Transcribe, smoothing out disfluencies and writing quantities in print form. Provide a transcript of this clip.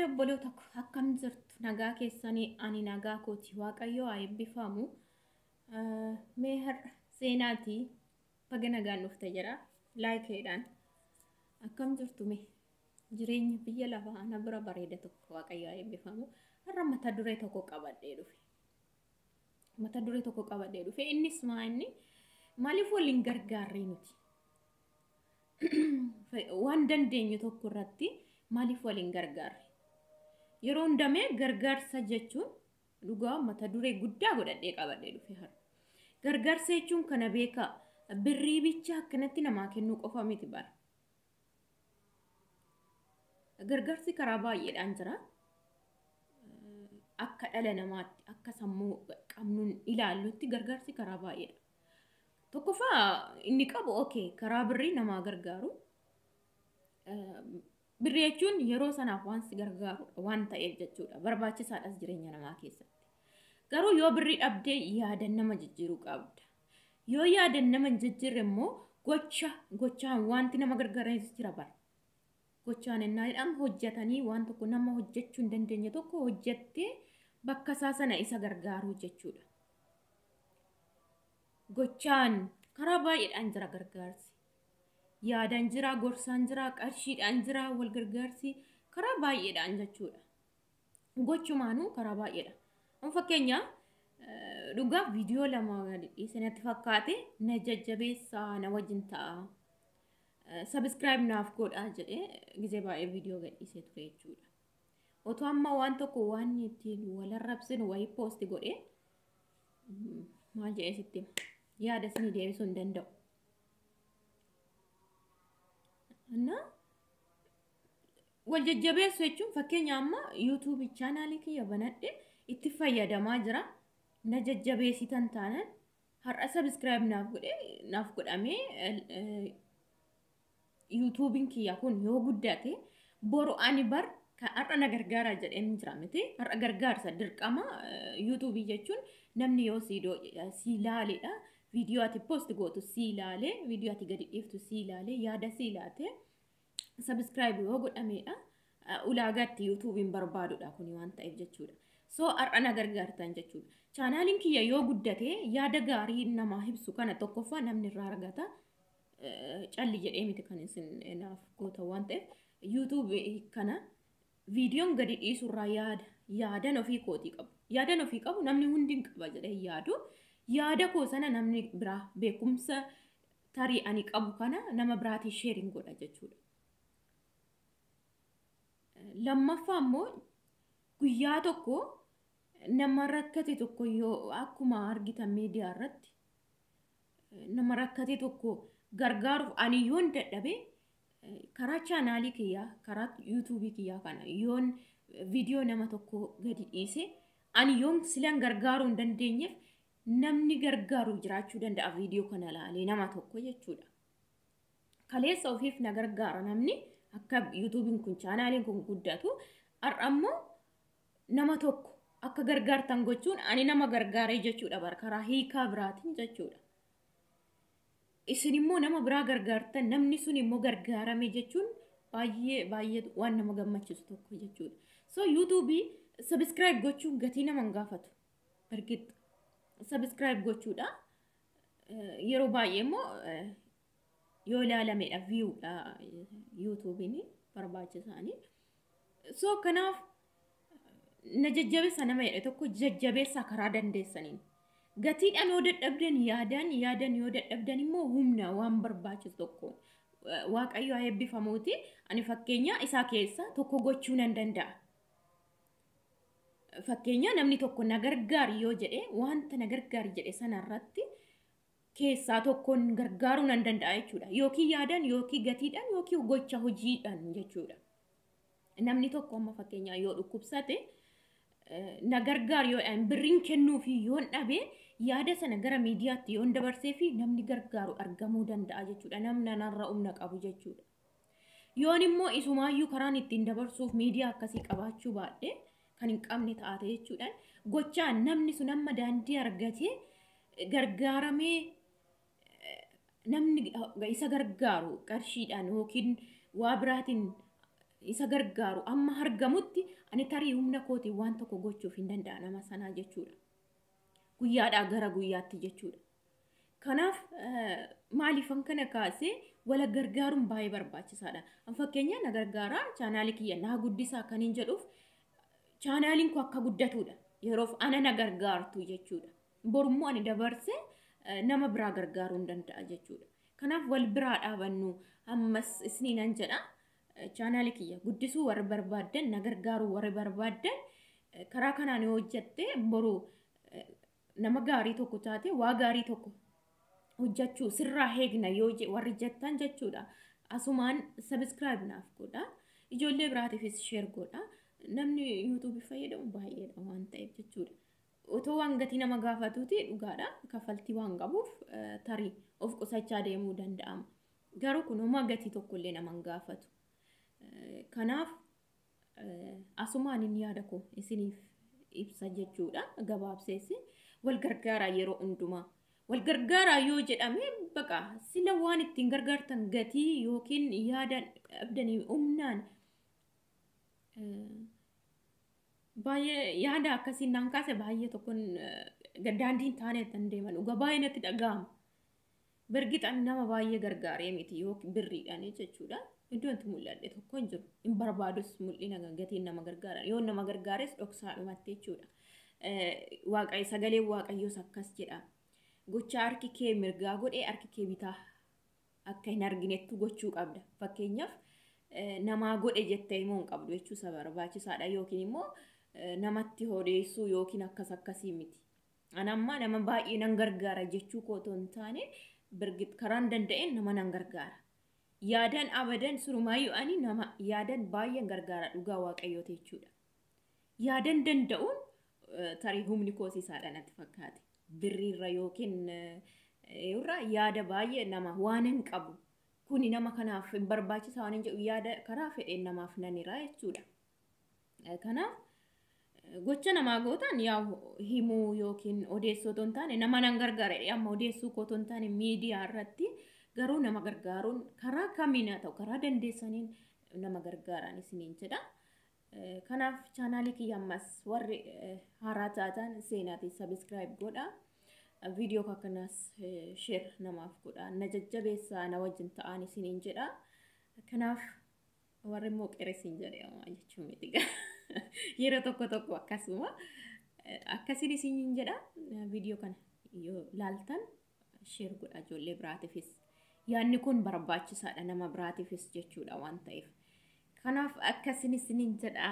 Obboloota koo, akkam jirtu? Nagaa keessanii? Ani nagaa kooti. Waaqayyo haa eebbifamu. Mee har'a seenaatii baga nagaan dhufte jedha laayikiidhaan. Akkam jirtu? Mee jireenya biyya lafaa ana bira bareeda tokko. Waaqayyo haa eebbifamu. Har'a mata duree tokko qabadhee dhufe. Mata duree tokko qabadhee dhufe. Innis maa inni? Maaliif waliin gargaarree nuti? Waan dandeenyu tokko irratti maaliif waliin gargaarre? Yeroo hundamee gargaarsa jechuun dhugaa mata duree guddaa godhadhee qabadhee dhufe har'a. Gargaarsa jechuun kana beekaa, birrii bicha akkanatti namaa kennuu qofa miti bara. Gargaarsi karaa baay'eedhaan jira. Akka dhala namaatti, akka sammuu qabnuun ilaallutti, gargaarsi karaa baay'eedha. Tokkoffaa, inni qabu okay, karaa birrii namaa gargaaru. Birrii jechuun yeroo sanaaf waan si gargaaru waan ta'eef jechuudha. Barbaachisaadhas jireenya namaa keessatti. Garuu yoo birrii dhabdee yaadan nama jijjiiruu qabda. Yoo yaadan nama hin jijjiirre immoo gocha gochaan wanti nama gargaaranis jira bara. Gochaan ennaa jedhamu, hojjetanii waan tokko nama hojjechuu hin dandeenye tokko hojjettee bakka isaa sana isa gargaaruu jechuudha. Gochaan karaa baay'eedhaan jira gargaarsi. Yaadaan jira, gorsaan jira, qarshiidhaan jira, wal gargaarsi karaa baay'eedhaan jechuudha. Gochumaanuu karaa baay'eedha. Amma fakkeenya dhugaa viidiyoo 2 dhiise natti fakkaate, na jajjabeessaa, na wajjin ta'a. Subscribe naaf godhaa jedhee gizee baay'ee viidiyoo gadhiisee ture jechuudha. Otoo amma waan tokko waan ittiin wal arrabsinu wayii post godhee, maal jedhee sitti hima? Yaada isinii deebisuu hin danda'u. Innaa wal jajjabeessu jechuun, fakkeenya amma yuutuubii chaanaalii kiyya banadhe itti fayyadamaa jira. Na jajjabeessitan taanaan, har'a subscribe naaf godhe naaf godhamee yuutuubiin kiyya kun yoo guddate, boru ani bar kan har'a na gargaaraa jedheen jira miti. Har'a gargaarsa dirqama yuutuubii jechuun namni yoo si ilaaleedha. Viidiyoo ati post gootu si ilaale, viidiyoo ati gadi dhiiftu si ilaale, yaada si ilaate, subscribe yoo godhameedha. Ulaagaatti yuutuubiin barbaadudha kuni waan ta'eef jechuudha. So har'a na gargaartan jechuudha. Chaanaaliin kiyya yoo guddate, yaada gaarii namaa ibsu kana tokkoffaa namni irraa argata. Calli jedhee miti kan isin naaf goota waan ta'eef, yuutuubii kana viidiyoon gadi dhiisurraa yaada yaadan ofii kootii qabu. Yaadan ofii qabu namni hundi hin qaba jedhee yaadu. Yaada koo sana namni biraa, beekumsa tarii ani qabu kana nama biraatii sharing godha jechuudha. Lammaffaa immoo, guyyaa tokko nama rakkate tokko yoo akkuma argitan miidiyaa irratti nama rakkate tokko gargaaruuf ani yoon dadhabe, karaa chaanaalii kiyyaa, karaa yuutuubii kiyyaa kana yoon viidiyoo nama tokko gadi dhiise, ani yoon silan gargaaruu hin dandeenyeef, namni gargaaru jiraachuu danda'a viidiyoo kana ilaalee nama tokko jechuudha. Kaleessa ofiif na gargaara namni akka yuutuubiin kun, chaanaaliin kun guddatu, har'a immoo nama tokko akka gargaartan gochuun ani nama gargaaree jechuudha bara karaa hiikaa biraatiin jechuudha. Isin immoo nama biraa gargaartan, namni sun immoo gargaarame jechuun baay'ee baay'ee waan nama gammachiisu tokko jechuudha. So yuutuubii subscribe gochuun gatii nama hin gaafatu. Bargit subscribe gochuudha. Yeroo baay'ee immoo yoo ilaalamedha viewdha yuutuubiin barbaachisaanii. So kanaaf na jajjabeessa nama jedhe tokko jajjabeessaa karaa dandeessaniin. Gatiidhaan yoo dadhabdan yaadaan, yaadan yoo dadhabdan immoo humna waan barbaachisu tokko. Waaqayyo haa eebbifamuuti. Ani fakkeenya isaa keessa tokko gochuu nan danda'a. Fakkeenya namni tokko na gargaari yoo jedhe, wanta na gargaari jedhe sanarratti keessaa tokkoon gargaaruu nan danda'a jechuudha. Yookiin yaadaan, yookiin gatiidhaan, yookiin gocha hojiidhaan jechuudha. Namni tokko amma fakkeenyaa yoo dhukkubsate, na gargaar yoo birriin kennuu fi yoon dhabe, yaada sana gara miidiyaatti yoon dabarsee fi namni gargaaru argamuu danda'a jechuudha. Namni narra humna qabu jechuudha. Yoon immoo isumaayyuu karaan ittiin dabarsuuf miidiyaa akkasii qabaachuu baadhe, kan hin qabne taate jechuudhaan, gochaan namni sun amma daandii argatee gargaaramee, namni isa gargaaru qarshiidhaan yookiin waa biraatiin isa gargaaru amma argamutti ani tarii humna kootiin waan tokko gochuuf hin danda'a nama sanaa jechuudha. Guyyaadhaa gara guyyaatti jechuudha. Kanaaf maaliifan kana kaasee wala gargaaruun baay'ee barbaachisaadha. Fakkeenya na gargaaraa chaanaalii kiyya naa guddisaa kan hin jedhuuf chaanaaliin kun akka guddatudha. Yeroof ana na gargaartu jechuudha. Borummoo ani dabarsee nama biraa gargaaruu hin danda'a jechuudha. Kanaaf wal biraa dhaabannu ammas isiniinan jedha. Chaanaalii kiyya guddisuu warri barbaaddan na gargaaruu warri barbaaddan karaa kanaan yoo hojjatte boru nama gaarii tokko taate waa gaarii tokko hojjechuu sirraa eegna yoo warri jettan jechuudha. Asumaan sabiskiraayib naaf godha. Ijoollee biraatiifis sheer godha. Namni yuutuubii fayyadamu baay'eedha waan ta'eef jechuudha. Otoo waan gatii nama gaafatuuti dhugaadha. Kaffaltii waan qabuuf tarii of qusachaa deemuu danda'ama. Garuu kun homaa gatii tokkollee nama hin gaafatu. Kanaaf asumaan inni yaada koo isiniif ibsa jechuudha. Gabaabseessi wal gargaaraa yeroo hundumaa. Wal gargaaraa yoo jedhame baqa sila waan ittiin gargaartan gatii yookiin yaada dhabdanii humnaan baay'ee yaada akkasiin naan kaase baay'ee tokkoon daandii hin taane tan deeman dhugaa baay'ee natti dhaga'ama. Birgixaan nama baay'ee gargaaree miti yookiin birriidhaan jechuudha. Iddoo itti mul'adhe tokko hin jiru. Hin barbaadus mul'ina gatiin nama gargaaran. Yoo nama gargaares dhoksaadhumatti jechuudha. Waaqayyo sagaleen waaqayyoos akkas jedha. Gocha harki kee mirgaa godhee harki kee bitaa akka hin arginettu gochuu qabda. Fakkeenyaaf namaa godhe jettee immoo hin qabdu jechuu isa barbaachisaadha yookiin immoo namatti odeessuu yookiin akkas akkasii miti. Ani amma nama baay'ee nan gargaara jechuu koo otoo hin taane karaan danda'een nama nan gargaara. Yaadan abadan surumaayyuu ani nama yaadan baay'een gargaara dhugaa waaqayyooti jechuudha. Yaadan danda'uun tarii humni koos isaadha natti fakkaate. Birriirra yookiin irra yaada baay'ee nama waan hin qabu. Kuni nama kanaaf hin barbaachisaa waan hin jedhu yaada karaa fedheen namaaf nan hira jechuudha. Kanaaf gocha namaa gootan yaa himuu yookiin odeessuu otoo hin taane nama nan gargaara amma odeessuu koo otoo hin taane miidiyaa irratti garuu nama gargaaruun karaa kamiin haa ta'u karaa dandeessaniin nama gargaaraan isiniin jedha. Kanaaf chaanaalii kiyya ammas warri haaraa taatan seenaatiin sabiskiraayib godha. Viidiyoo akkanaas sheer namaaf godha. Na jajjabeessaa na wajjin ta'an isiniin jedha. Kanaaf warri immoo qeeresiin jedhe jechuun miti. Yeroo tokko tokko akkasuma akkasiin isiniin jedha. Viidiyoo kana yoo laaltan sheer godha ijoollee biraatiifis. Yaadni kun barbaachisaadha nama biraatiifis jechuudha waan ta'eef. Kanaaf akkasiin isiniin jedha.